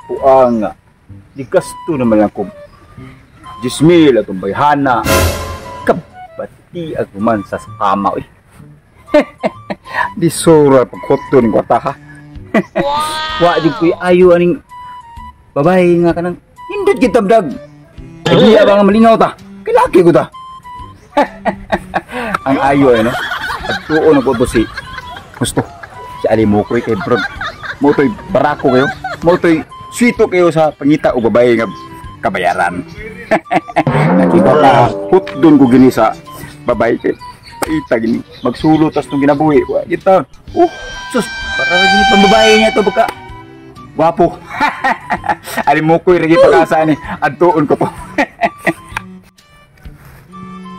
Puang nga. Di gasto naman lang kung 10,000 atong bayhana. Kabati ako man sa sama, uy. Di sura pagkoto ning kwarta ha. Wa jud ko'y ayo aning babae nga kanang hindot gid tabdag. Iya ba nga malingaw ta? Kilaki ko ta. Ang ayo ay no. Adtuon ako to si gusto si Ali Mukoy kay bro. Motoy barako kayo. Motoy swito kayo sa pangita o babae nga kabayaran. Nakita ta hutdon ko gini sa babae kay paita gini magsulo tas tong ginabuhi. Wa kita. Oh, sus, para gini pang babae niya to baka gwapo. Ali Mukoy ra gipakasa ni adtuon ko to.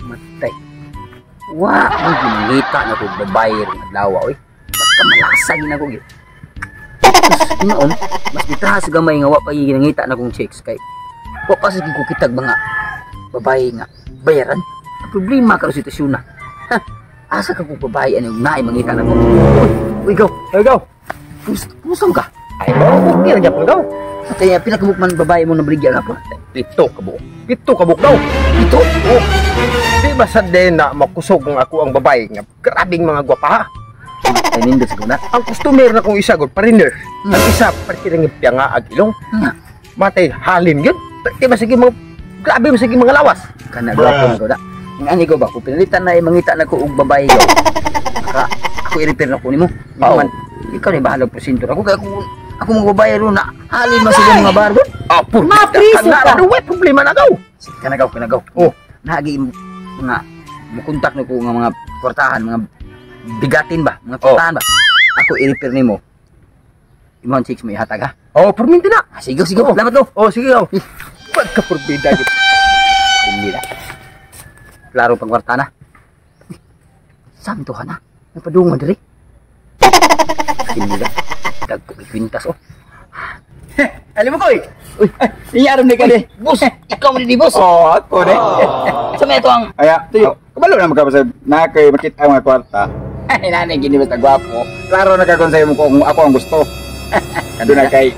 Matay. Wa mo ginangita na ko babae ring adlaw oy. Baka malasa gina ko gyud. Noon, mas gitahas gamay nga wa pa ginangita na kong chicks kay wa pa sa ko kitag mga babae nga bayaran. Ang problema karon sitwasyon na. Ha, asa ka kung babae ano naay mangita na ko. Uy, uy, go. Uy, go. Kumusta ka? Ay, okay ra gyapon gaw. Kaya pila ka man babae mo nabaligya na po? 7 ka buok. 7 ka buok daw. 7? Oh. Di ba sa din na makusog ang ako ang babae nga grabing mga gwapa ha? Ay, nindot sa guna. Ang customer na kong isa god pariner. Ang isa partir ng piyanga ag ilong. Matay halin gyud. Di ba sige mga grabe mo sige mga lawas. Kana gwapo na gud. Ang ani ko ba kung pinalitan na mangita na ko og babae ko. Maka ako i-repair na ko nimo. Oo. Man, ikaw ni bahalag porsyento ako kay ako mga babae ron na halin man sila mga bar. Ah, pur. Mapriso ka. Kana problema na gaw. Sige, kanagaw, kanagaw. Oh. Naagi mga mukontak na ko nga mga kwartahan, mga bigatin ba, mga kwartahan ba. Ako i-repair nimo. Imong chicks mo ihatag ha. Oh, perminti na. Ah, sige, sige. Oh. Salamat ko. Oh, sige gaw. Pagka-purbida gyud. Hindi na. Klaro pang kwarta na. Uy, saan to ha na? Napadungan diri. Hindi na. Dagko kay kwintas oh. Alam mo ko eh. Uy, iyarom ni ka di. Boss, ikaw man di boss. Oh, ako ni. Sa may ito ang Aya, tuyo. Kabalo na magkapasab na kay makita ang mga kwarta. Ay, nanay gini basta gwapo. Klaro na ka kung sa'yo mo kung ako ang gusto. Doon na kay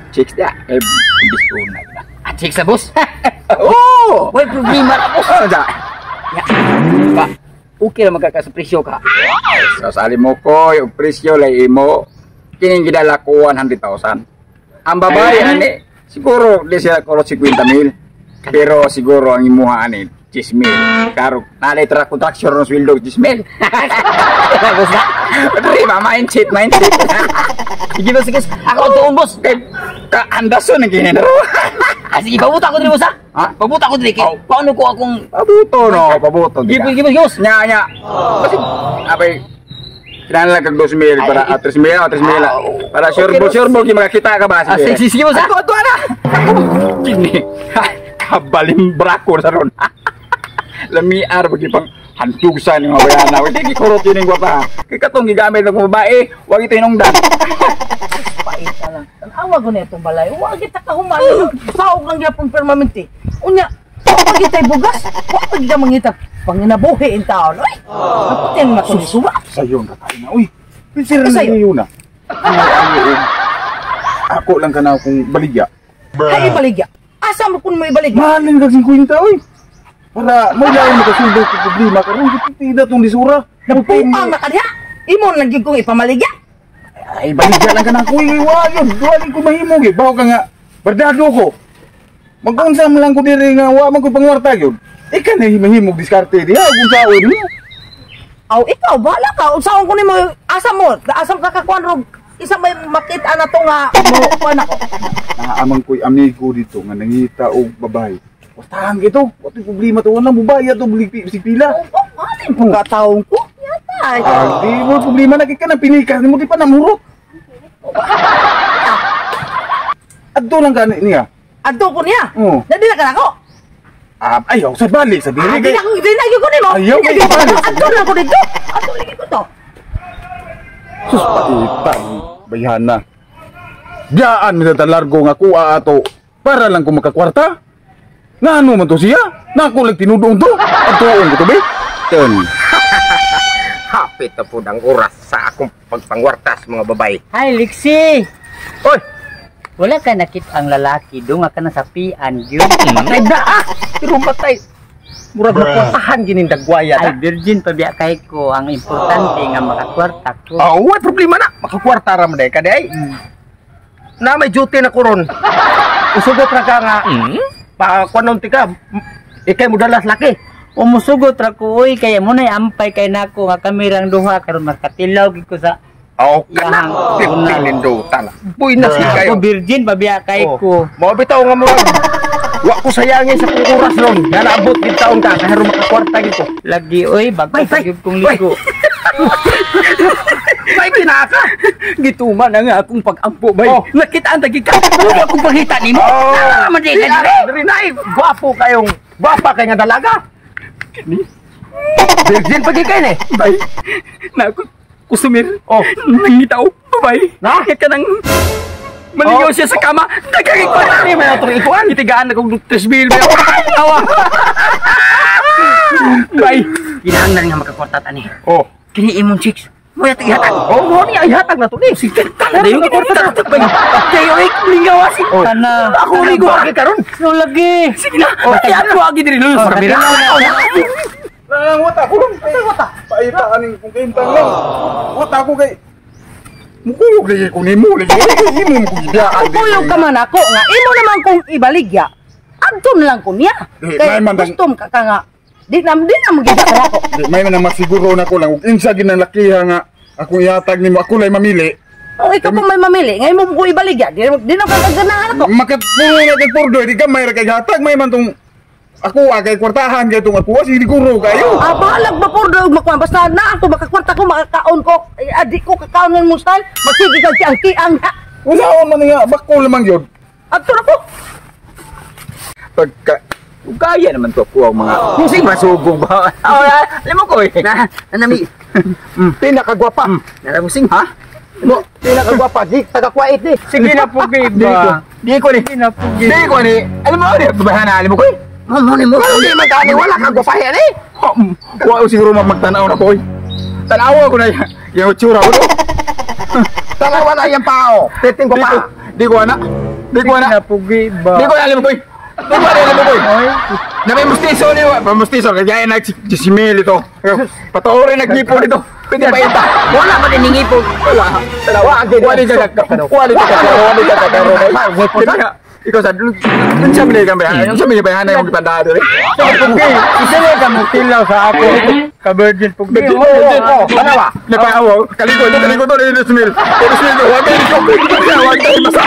chicks dia. Kay gusto na. Ah, chicks na boss. Oh! Way problema na boss. Ano sa? Ya. Pa, okay ra magkaka sa presyo ka. So, sali mo ko, yung presyo lay imo, kining gidala ko 100,000. Ang babae, ani, siguro, di siya kurot 50,000. Pero siguro ang imuha, ani, 10,000. Karo, nanay tra contraction ng sweldo, 10,000. Boss na. Dre, ba, mindset, mindset. Sige boss, sige. Ako ang tuon boss. Kay, kaandason ang ginero. Ah, sige, pabuta ko diri boss ha. Ha? Pabuta ko diri kay Oh. paano ko akong Pabuto, no, pabuto. Give, give, give, boss. Nya, nya. Kasi, abay, kinahanglan kag 2,000 para Ay, 3,000, oh, 3,000. Ah, Para sure okay, bo, boss. sure bo, makakita ka ba? Ah, sige, sige, boss ha. Ato, ato, ana. Kini, kabalimbra ko sa ron. Lamiar, bagi pang hantugsan yung mga bayana. Hindi, gikurot yun yung gwapa. Kaya katong gigamit ng babae, huwag ito hinungdan. Paita lang. Tanawa ko na itong balay. Huwag kita kahuman. Saog lang gyapon permanente. Unya, huwag kita bugas. Huwag kita mangita. Panginabuhi in taon. Uy, naputin na ito ni Suwa. Sayo na tayo na. Uy, pinsira Ay, na sayo. yun na. Ako lang ka na kung baligya. Ay, ibaligya. Asa mo kung mo ibaligya? Mahalin ka 50, uy. Para may laon makasuldo ko problema karon kita tong disura. Napuang na ka diha. Imo lang gyud kong ipamaligya. Ay, baligya lang ka na ako. Uy, wa yun. Duwalin ko mahimo gyud. Bawo ka nga. Bardado ko. Mag-unsa man lang ko diri nga wa man ko pangwarta gyud. Ika na mahimog diskarte diha kung saon mo. Aw, ikaw bahala ka. Unsaon ko nimo asa mo? Asa ka kakuan rog isa may makita na to nga mo kuan ako. Naamang ko'y amigo dito nga nangita og babae. Bastahan kito. Wa problema to wala mo bayad to bisig pila. Oh, alin pagkataon ko. Yata. Ah, di mo problema na kay ka nang pinikas nimo di pa namurot. Adto lang gani niya. Adto ko niya. Oo. Dali na ka nako. Ah, ayaw sa balik sa diri Ah, di kay. na ko, di na ko nimo. Ayaw, Di na kay ko balik. Adto lang ko dito. Adto lagi ko to. Sus paita bayhana. Diaan mi ta largo nga kuha ato para lang ko makakwarta. Ngano man to siya? Nako lang tinudong to. Adtoon ko to be. Ten. Ha, Hapit na po ang oras sa akong pagpangwartas mga babae. Hi, Lixie! Oy! Wala ka nakita ang lalaki, dunga ka na sa pian, gyud. Patay na ah! Pero matay. Murag nakwartahan gining dagwaya Ay, na. virgin pa biya kay ko. Ang importante nga makakwarta ko. Oh, way problema na. Makakwarta ra man day ka day. Na may duty na koron. Usugot ra ka nga. Pa kunon ti ka. Ikay mo dalas laki. Umusugot ra ko, uy, kaya mo na'y ampay kay nako nga kami rang duha karon makatilaw gid ko sa Oh, kana. Iyahang una. Pinindo tala. Buy na si kayo. Ako virgin pa biya kay ko. Mao bitaw nga mo. Wa ko sayangin sa kong oras ron. Nga naabot gid taon ka kay aron makakwarta gid ko. Lagi oy, bago Bay, pa bay, gyud kong bay. ligo. May pinaka. Gituman na nga akong pag-ampo bay. Oh. Nakitaan ta gid ka. Wala akong pangita nimo. Oh. Tara man di ka dire. Diri na eh. Gwapo kayong gwapa kay nga dalaga. Virgin pa gid kay ni. Bay, na ako kusumir. Oh. Nangitaw, babay. Na? Ka nang malingaw Oh. siya sa kama. Nagkagay ko na. Ay, may atong ikuan. Itigaan na kong 3 mil. Awa. Bay. Kinahanglan nga makakwarta ta ni. Oh. Kini imong chicks. Mo yato ihatag. Oh, mo ni ay hatag na to ni. Kana dayon kwarta ta bay. Kayo ay lingaw si. Kana. Ako ligo Gwapo karon. No lagi. Sige na. Kaya ako agi diri lulus. Katilaw na. Lang wata ko lang. Wata. Paita aning kung kintang lang. Wata ko kay mukuyog lagi ko nimo lagi. Imo mo gibiyaan. Kuyog ka man ako nga imo naman kung ibaligya. Adto na lang ko niya. Eh, Kay may man dang- custom ka ka nga. Di na magigya ka nako. Di may man ang masiguro na ko lang ug insa ginalakiha nga akong ihatag nimo ako lay mamili. Oh, ikaw pa may mamili. Ngayon mo ko ibaligya. Di na kaganahan ako. Makatpuro na kay Pordo, di gamay ra kay hatag may man tong ako kay kwartahan kay tong ako siguro kayo. Ah, bahalag ba por dog makuan basta na ako makakwarta ko makakaon ko. Eh, adi ko kakaon ng mong style. Magsige kag kiang-kiang ha. Usaon man nga bako lamang gyud. Adto na ko. Pagka kaya naman to ako ang mga Musing masugong ba? Oh, alam mo ko eh. Na, nami. Pinakagwapa. Naramusing. Ha? Mo, pinakagwapa di taga-kwait ni. Sige na pugi ba. Di ko ni. Sige na pugi. Di ko ni. Alam mo ni, babahan na alam mo ko eh. Mo mo ni mo. Di man kani wala kang gwapahin eh. Wa siguro magtanaw na ko eh. Tanawa ko na yung itsura ko. Tala wala yung pao. Titing Di ko, gwapa. di ko ana. Di ko ana. Sige na pugi ba. Di ko alam ko eh. Di ko alam ko eh. Na may mustiso ni, may mustiso kaya na si Mel ito. Patuorin nagnipo nito. Pwede pa ita. Wala pa din ningipo. Wala. Wala. Wala ka Wala ka Wala ka Ikaw sa unsa man ka ba? Unsa man ba yung gipandado eh? Pugi. Isa na ka mutilaw sa ako. Ka virgin pugi. Oo, tanawa. Napaawo, kaliko, kaliko to ni Smil. Smil ko, wag kayo ko. Wag kayo basa.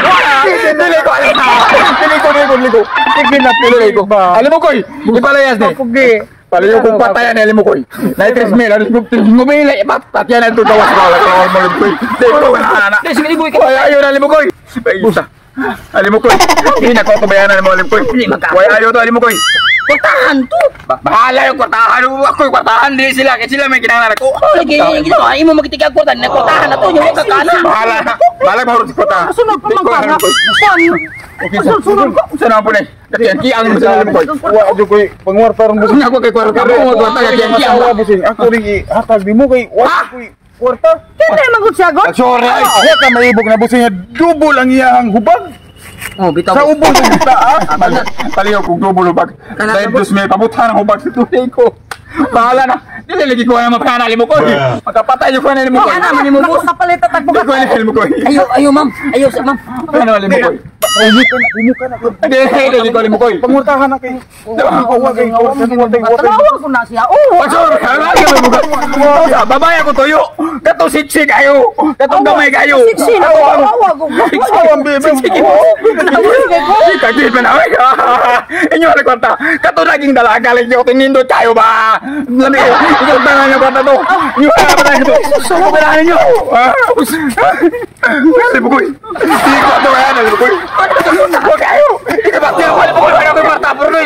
Dili ko alam. Dili ko, dili ko, dili ko. Sige na Dili ko. pugi ba. Alam mo koy, ipalayas ni. Pugi. Palayo kung patayan alam mo koy. Nay tres mil, alam mo ngumila ipatyan na ito gawas ko wala ko mo koy. Dili ko wala na. Dili sige ligoy ka. Ay ayo na alam mo koy. Busa. Alam mo koy. Hindi na ko bayanan mo alam koy. Dili magka. Way ayo to alam mo koy. Kwartahan to. Bahala yung kwartahan. Ako yung kwartahan. Dili sila. Kasi sila may kinahanglan ako. Oh, lagi ginawa imo magtiga kwarta na kwartahan na to nyo ka kana. Bahala na. Bahala mahurot sa kwartahan. Sunod pa man ka nga. Kuan. Okay, Sunod ko. Saan na po na eh? Kiang mo sa alam ko. Wa jud koy pangwarta ron busing. Ako kay kwarta. Ako kwarta kay kiang. Asawa busing. Ako ring ihatag nimo kay wa koy kwarta. Kini man gud siya god. Sorry ay. Wa ka maibog na busing nga double ang iyahang hubag. Oh, bitaw. Sa ubos sa kita ah. Paliw kung double hubag. Dahil dos may pabuthan ang hubag sa tunay ko. Bahala na. Dili lagi ko na mapanali mo ko. Magkapatay yung kuha mo ko. Ana man nimo boss. Nakapalit at Di bugas. ko na mo ko. Ayo ayo ma'am. Ayo sa ma'am. Ano alam mo ko? Umuka na. Hindi, hindi ko alam mo ko. Pangwartahan na kay. Wa kay kwarta wa kay kwarta. Tanawa ko na siya. Oh. Pasor, ano babae ako tuyo. Katong siksik ayo. Katong gamay kayo. Siksi na ko. Awa ko. Awang bebe. Kagit man ay. Inyo ala kwarta. Kato naging dalaga lang yo tinindot kayo ba. Lami ikaw tangan niyo kwarta to. Inyo ala pa to. Wala ninyo. Kasi bukoy. Di ko to yan, bukoy. Ko kayo. Ikaw ba tiyo wala bukoy wala ko kwarta pero